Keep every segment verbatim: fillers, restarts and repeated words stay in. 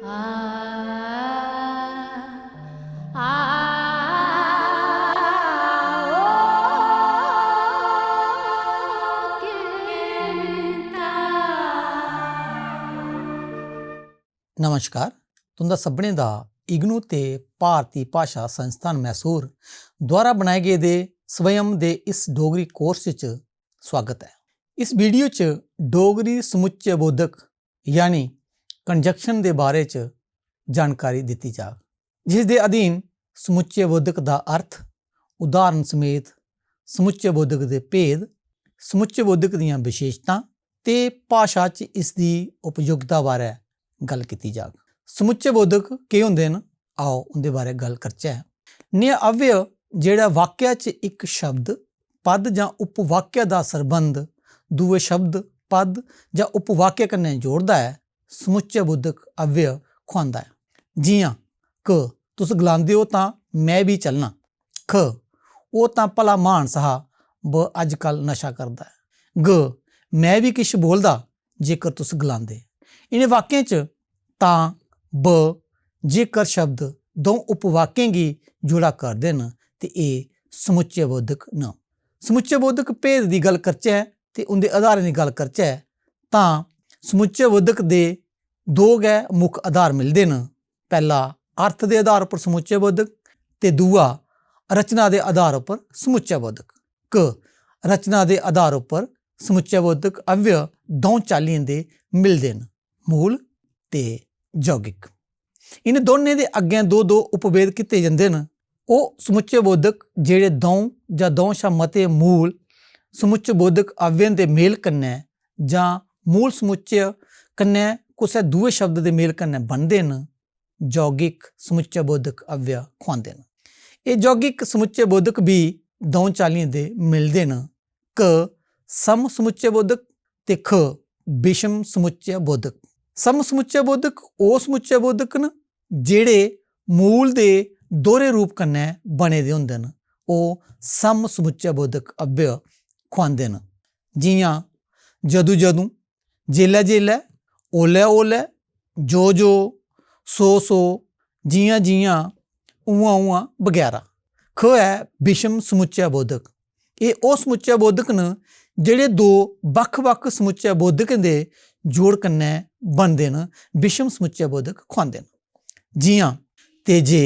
नमस्कार, तुं'दा सभनें दा इग्नू ते भारती भाशा संस्थान मैसूर द्वारा बनाए गेदे स्वयं दे इस डोगरी कोर्स च स्वागत ऐ। इस वीडियो च डोगरी समुच्चय बोधक यानी कंजंक्शन दे बारे च जानकारी दित्ती जाग, जिस दे अधीन समुच्चय बोधक दा अर्थ, उदाहरण समेत समुच्चय बोधक दे भेद, समुच्चय बोधक दियां विशेशतां ते भाशा च इसदी उपयोगिता बारै गल्ल कीती जाग। समुच्चय बोधक केह् होंदे न? आओ उं'दे बारै गल्ल करचै। नेहा अव्यय जेह्ड़ा वाक्य च इक शब्द, पद जां उपवाक्य दा सरबंध दूए शब्द, पद जां उपवाक्य कन्नै जोड़दा ऐ, समुच्चय बोधक अव्यय खुआंदा ऐ। जि'यां क, तुस गलांदे ओ तां में बी चलना। ख, ओह् तां भला मानस हा, ब, अजकल नशा करदा ऐ। ग, में बी किश बोलदा जेकर तुस गलांदे। इ'नें वाक्यें च तां, ब, जेकर शब्द द'ऊं उपवाक्यें गी जोड़ा करदे न ते एह् समुच्चय बोधक न। समुच्चय बोधक भेद दी गल्ल करचै ते उं'दे आधारें दी गल्ल करचै तां समुच्चय बोधक दे दो गै मुक्ख आधार मिलदे न। पैह्ला अर्थ दे आधार उप्पर समुच्चय बोधक ते दूआ रचना दे आधार उप्पर समुच्चय बोधक। क, रचना दे आधार उप्पर समुच्चय बोधक अव्यय द'ऊं चाल्लियें दे मिलदे न, मूल ते यौगिक। इ'नें दौनें दे अग्गें दो दो उपभेद कीते जंदे न। ओह् समुच्चय बोधक जेह्ड़े द'ऊं जां द'ऊं शा मते मूल समुच्चय बोधक अव्ययें दे मेल कन्नै जां मूल समुच्चय कन्नै कुसै दूए शब्द दे मेल कन्नै बनदे न, यौगिक समुच्चय बोधक अव्यय खुआंदे न। एह् यौगिक समुच्चय बोधक बी द'ऊं चाल्लियें दे मिलदे न। क, सम समुच्चय बोधक ते ख, विषम समुच्चय बोधक। सम समुच्चय बोधक ओह् समुच्चय बोधक न जेह्ड़े मूल दे दोहरे रूप कन्नै बने दे होंदे न। ओह् सम समुच्चय बोधक अव्यय खुआंदे न। जि'यां जदूं जदूं, जेल्लै जेल्लै, ओल्लै ओल्लै, जो जो, सो सो, जि'यां जि'यां, उ'आं उ'आं बगैरा। ख ऐ विषम समुच्चय बोधक। एह् ओह् समुच्चय बोधक न जेह्ड़े दो बक्ख-बक्ख समुच्चय बोधकें दे जोड़ कन्नै बनदे न, विषम समुच्चय बोधक खुआंदे न। जि'यां ते जे,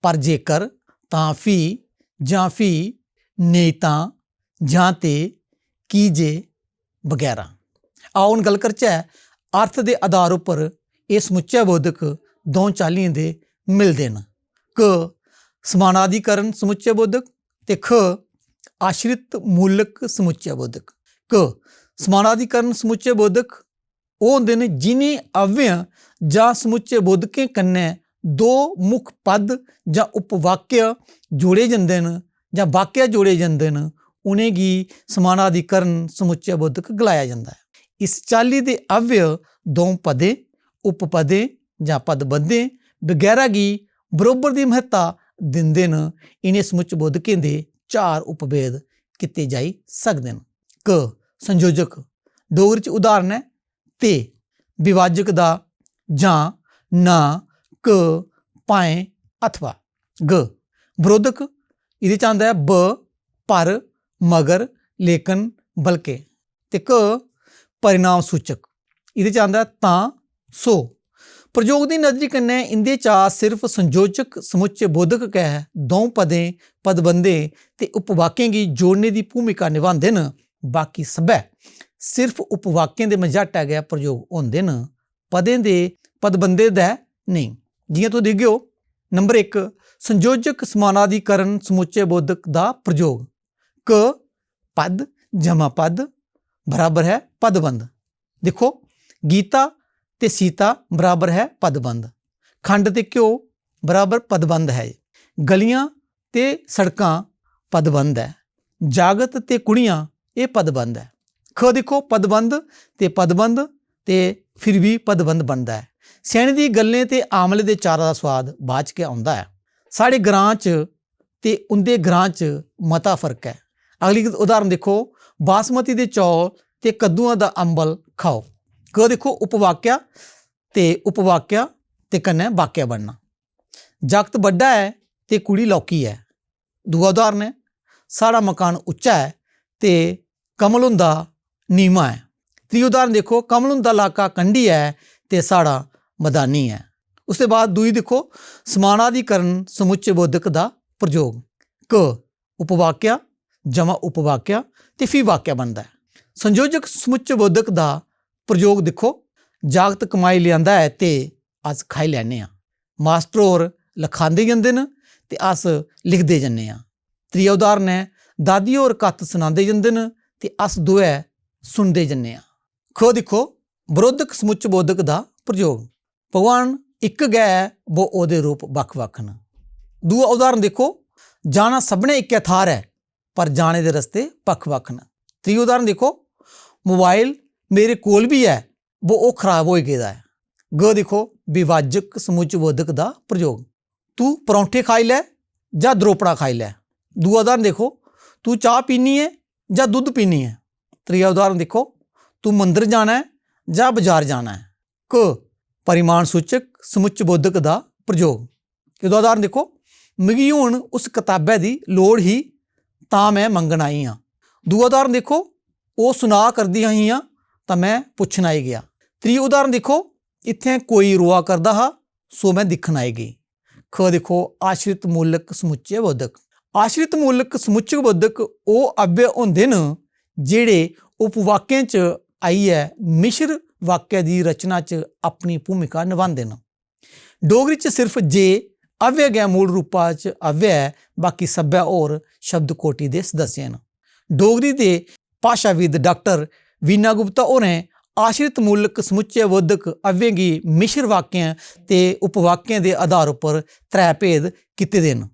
पर जेकर, तां फ्ही, जां फ्ही, नेईं तां, जां ते, की जे, बगैरा। आओ हून गल्ल करचै, अर्थ दे आधार उप्पर एह् समुच्चय बोधक द'ऊं चाल्लियें दे मिलदे न। क, समानाधिकरण समुच्चय बोधक ते ख, आश्रित मूलक समुच्चय बोधक। क, समानाधिकरण समुच्चय बोधक ओह् होंदे न जि'नें अव्ययें जां समुच्चय बोधकें कन्नै दो मुक्ख पद जां उपवाक्य जोड़े जंदे न जां वाक्य जोड़े जंदे न, उ'नेंगी समानाधिकरण समुच्चय बोधक गलाया जंदा ऐ। इस चाल्ली दे अव्यय द'ऊं पदें, उपपदें जां पदबंधें बगैरा गी बरोबर दी म्हत्ता दिंदे न। इ'नें समुच्चय बोधकें दे चार उपभेद कीते जाई सकदे न। क, संयोजक, डोगरी च उदाहरण ऐ ते, विभाजक दा, जां, ना, क, भाएं, अथवा। ग, बरोधक, एह्दे च आंदा ऐ ब, पर, मगर, लेकन, बल्के। ते क, परिणाम सूचक, एह्दे च आंदा ऐ तां, सो। प्रयोग दी नजरी कन्नै इं'दे चा सिर्फ संयोजक समुच्चय बोधक गै द'ऊं पदें, पदबंधें ते उपवाक्यें गी जोड़ने दी भूमिका नभांदे न। बाकी सब्भै सिर्फ उपवाक्यें दे मझाटै गै प्रयोग होंदे न, पदें दे, पदबंधें दा नेईं। जि'यां तुस दिखगेओ, नंबर इक, संयोजक समानाधिकरण समुच्चय बोधक दा प्रयोग। क, पद जमा पद बराबर है पदबंध। दिक्खो, गीता ते सीता बराबर है पदबंध, खंड ते घ्यो बराबर पदबंध है, गलियां ते सड़कां पदबंध ऐ, जागत ते कुड़ियां, एह् पदबंध ऐ। ख दिक्खो, पदबंध ते पदबंध ते फिर बी पदबंध बनदा ऐ। स्याने दी गल्लें ते आमले दे चारा दा सोआद बाद च गै औंदा ऐ। साढ़े ग्रां च ते उं'दे ग्रां च मता फर्क ऐ। अगली उदाहरण दिक्खो, बासमती दे चौल ते कद्दुआं दा अंबल खाओ। क दिक्खो, उपवाक्य ते उपवाक्य ते कन्नै वाक्य बनना। जागत बड्डा ऐ ते कुड़ी लौह्की ऐ। दूआ उदाहरण ऐ, साढ़ा मकान उच्चा ऐ ते कमल हुंदा नीमा ऐ। त्री उदाहरण दिक्खो, कमल हुंदा लाका कंढी ऐ ते साढ़ा मदानी ऐ। उसदे बाद दूई दिक्खो, समानाधिकरण समुच्चय बोधक दा प्रयोग। क, उपवाक्य, जमा उपवाक्य ते फ्ही वाक्य बनदा ऐ। संयोजक समुच्चय बोधक दा प्रयोग दिक्खो, जागत कमाई लेआंदा ऐ ते अस खाई लैन्ने आं। मास्टर होर लखांदे जंदे न ते अस लिखदे जन्ने आं। त्रीया उदाहरण ऐ, दादी होर कत्थ सनांदे जंदे न ते अस दोऐ सुनदे जन्ने आं। ख दिक्खो, बरोधक समुच्चय बोधक दा प्रयोग। भगवान इक गै ऐ, बो ओह्दे रूप बक्ख-बक्ख न। दूआ उदाहरण दिक्खो, जाना सभनें इक्कै थाह्र ऐ, पर जाने दे रस्ते बक्ख-बक्ख न। त्री उदाहरण दिक्खो, मोबाइल मेरे कोल बी ऐ, बो ओह् खराब होई गेदा ऐ। ग दिक्खो, विभाजक समुच्चय बोधक दा प्रयोग। तू परौंठे खाई लै जां द्रोपड़ा खाई लै। दूआ उदाहरण दिक्खो, तू चाह् पीनी ऐ जां दुद्ध पीनी ऐ। त्रीया उदाहरण दिक्खो, तू मंदर जाना ऐ जां बजार जाना ऐ। क, परिमाण सूचक समुच्चय बोधक दा प्रयोग। एह्दा उदाहरण दिक्खो, मिगी हून उस कताबै दी लोड़ ही, तां में मंगन आई आं। दूआ उदाहरण दिक्खो, ओह् सुनाऽ करदियां हियां तां में पुच्छन आई गेआ। त्री उदाहरण दिक्खो, इत्थें कोई रोआ करदा हा, सो में दिक्खन आई गेई। ख दिक्खो, आश्रित मूलक समुच्चय बोधक। आश्रित मूलक समुच्चय बोधक ओह् अव्यय होंदे न जेह्ड़े उपवाक्यें च आइयै मिश्र वाक्य दी रचना च अपनी भूमिका नभांदे न। डोगरी च सिर्फ जे अव्यय गै मूल रूपा च अव्यय ऐ, बाकी सब्भै होर शब्दकोटि दे सदस्य न। डोगरी दे भाशाविद डाक्टर वीणा गुप्ता होरें आश्रित मूलक समुच्चय बोधक अव्यय गी मिश्र वाक्यें ते उपवाक्यें दे आधार उप्पर त्रै भेद कीते दे न।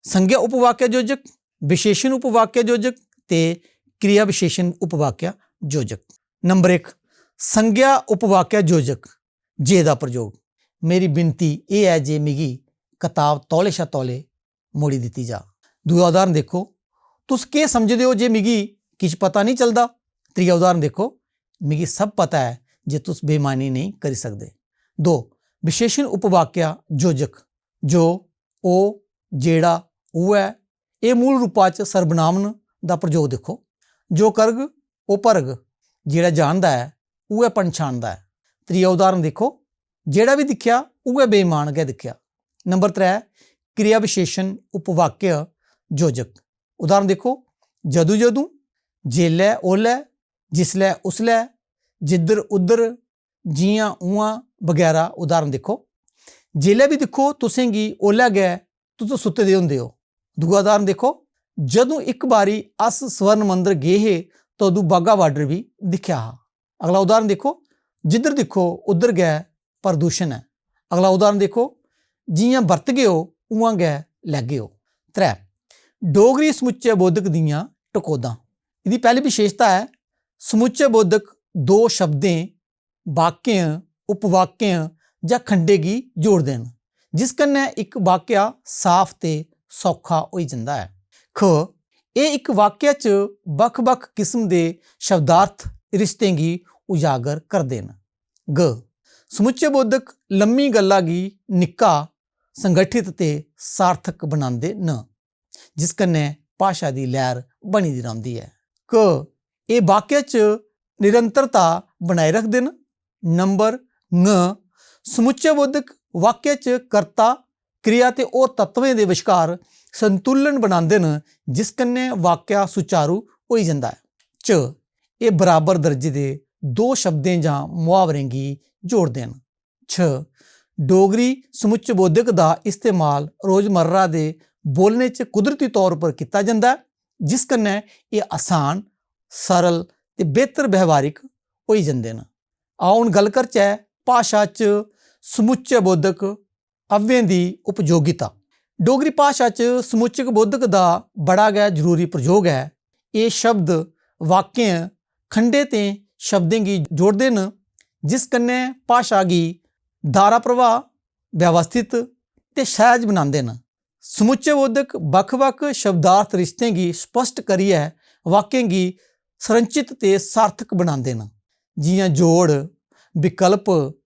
संज्ञा उपवाक्य योजक, विशेषण उपवाक्य योजक ते क्रिया विशेषण उपवाक्य योजक। नंबर इक, संज्ञा उपवाक्य योजक, जे दा प्रयोग। मेरी विनती एह् ऐ जे मिगी कताब तौले शा तौले मोड़ी दित्ती जा। दूआ उदाहरण दिक्खो, तुस केह् समझदे ओ जे मिगी किश पता निं चलदा? त्रीया उदाहरण दिक्खो, मिगी सब पता ऐ जे तुस बेईमानी नेईं करी सकदे। दो, विशेषण उपवाक्य योजक, जो, ओह्, जेह्ड़ा, उ'ऐ। एह् मूल रूपा च सर्वनाम न दा प्रयोग दिक्खो। जो करग, ओह् भरग। जेह्ड़ा जानदा ऐ, उ'ऐ पन्छानदा ऐ। त्रीया उदाहरण दिक्खो, जेह्ड़ा बी दिक्खेआ, उ'ऐ बेईमान गै दिक्खेआ। नंबर त्रै, क्रिया विशेषण उपवाक्य योजक। उदाहरण दिक्खो, जदूं जदूं, जेल्लै ओल्लै, जिसलै उसलै, जिद्धर उद्धर, जि'यां उ'आं बगैरा। उदाहरण दिक्खो, जेल्लै बी दिक्खो, तुसें गी ओल्लै गै, तुस सुत्ते दे होंदे ओ। दूआ उदाहरण दिक्खो, जदूं इक बारी अस स्वर्ण मंदर गे हे, तदूं बाघा बार्डर बी दिक्खेआ हा। अगला उदाहरण दिक्खो, जिद्धर दिक्खो उद्धर गै प्रदूषण ऐ। अगला उदाहरण दिक्खो, जि'यां बरतगे ओ, उ'आं गै लैगे ओ। त्रै, डोगरी समुच्चय बोधक दियां टकोह्दां। एह्दी पैह्ली विशेशता ऐ, समुच्चय बोधक दो शब्दें, वाक्यें, उपवाक्यें जां खंडें गी जोड़दे न, जिस कन्नै इक वाक्य साफ ते सौखा होई जंदा ऐ। ख, एह् इक वाक्य च बक्ख-बक्ख किस्म दे शब्दार्थ रिश्तें गी उजागर करदे न। ग, समुच्चय बोधक लम्मी गल्ला गी निक्का, संगठित ते सार्थक बनांदे न, जिस कन्नै भाशा दी लैह्र बनी दी रौंह्दी ऐ। क, एह् वाक्य च निरंतरता बनाई रखदे न। नंबर ङ, समुच्चय बोधक वाक्य च कर्ता, क्रिया ते होर तत्वें दे बश्कार संतुलन बनांदे न, जिस कन्नै वाक्य सुचारू होई जंदा ऐ। च, एह् बराबर दर्जे दे दो शब्दें जां मुहावरें गी जोड़दे न। छ, डोगरी समुच्चय बोधक दा इस्तेमाल रोजमर्रा दे बोलने च कुदरती तौर पर कीता जंदा ऐ, जिस कन्नै एह् आसान, सरल ते बेहतर व्यवहारिक होई जंदे न। आओ, हून गल्ल करचै भाशा च समुच्चय बोधक अव्ययें दी उपयोगिता। डोगरी भाशा च समुच्चय बोधक दा बड़ा गै जरूरी प्रयोग ऐ। एह् शब्द वाक्यें, खंडें ते शब्दें गी जोड़दे न, जिस कन्नै भाशा गी धारा प्रवाह, व्यवस्थित ते सैह्ज बनांदे न। समुच्चय बोधक बक्ख-बक्ख शब्दार्थ रिश्तें गी स्पष्ट करियै वाक्यें गी संरचित ते सार्थक बनांदे न, जि'यां जोड़, विकल्प,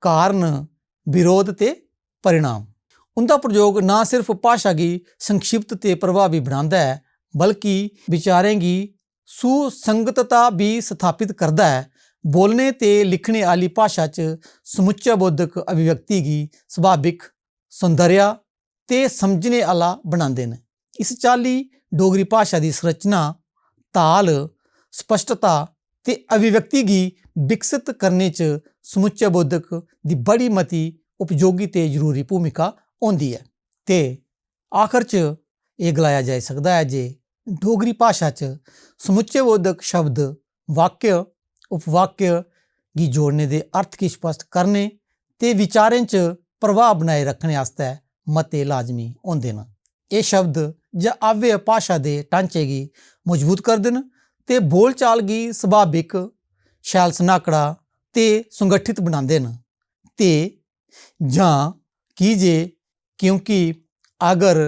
कारण, विरोध ते परिणाम। उं'दा प्रयोग ना सिर्फ भाशा गी संक्षिप्त ते प्रभावी बनांदा ऐ, बल्कि विचारें गी सुसंगतता बी स्थापित करदा ऐ। बोलने ते लिखने आह्ली भाशा च समुच्चय बोधक अभिव्यक्ति गी स्वाभाविक, सौंदर्य ते समझने आह्ला बनांदे न। इस चाल्ली डोगरी भाशा दी संरचना, ताल, स्पष्टता ते अभिव्यक्ति गी विकसित करने च समुच्चय बोधक दी बड़ी मती उपयोगी ते जरूरी भूमिका होंदी ऐ। ते आखर च एह् गलाया जाई सकदा ऐ जे डोगरी भाशा च समुच्चय बोधक शब्द, वाक्य, उपवाक्य गी जोड़ने दे अर्थ गी स्पष्ट करने ते विचारें च प्रभाव बनाए रक्खने आस्तै मते लाजमी होंदे न। एह् शब्द जां अव्यय भाशा दे ढांचे गी मजबूत करदे न ते बोलचाल गी स्वाभाविक, शैल सन्हाकड़ा ते संगठित बनांदे न। ते जां की जे, क्योंकि, अगर,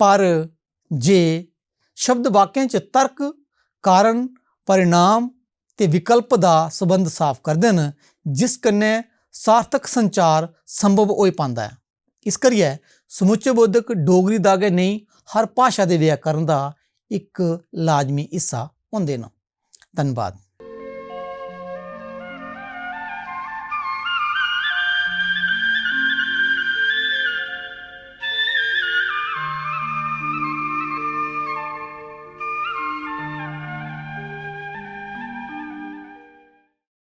पर, जे शब्द वाक्यें च तर्क, कारण, परिणाम ते विकल्प दा संबंध साफ करदे न, जिस कन्नै सार्थक संचार संभव होई पांदा ऐ। इस करियै समुच्चय बोधक डोगरी दा गै नेईं, हर भाशा दे व्याकरण दा इक लाजमी हिस्सा होंदे न। धन्नवाद।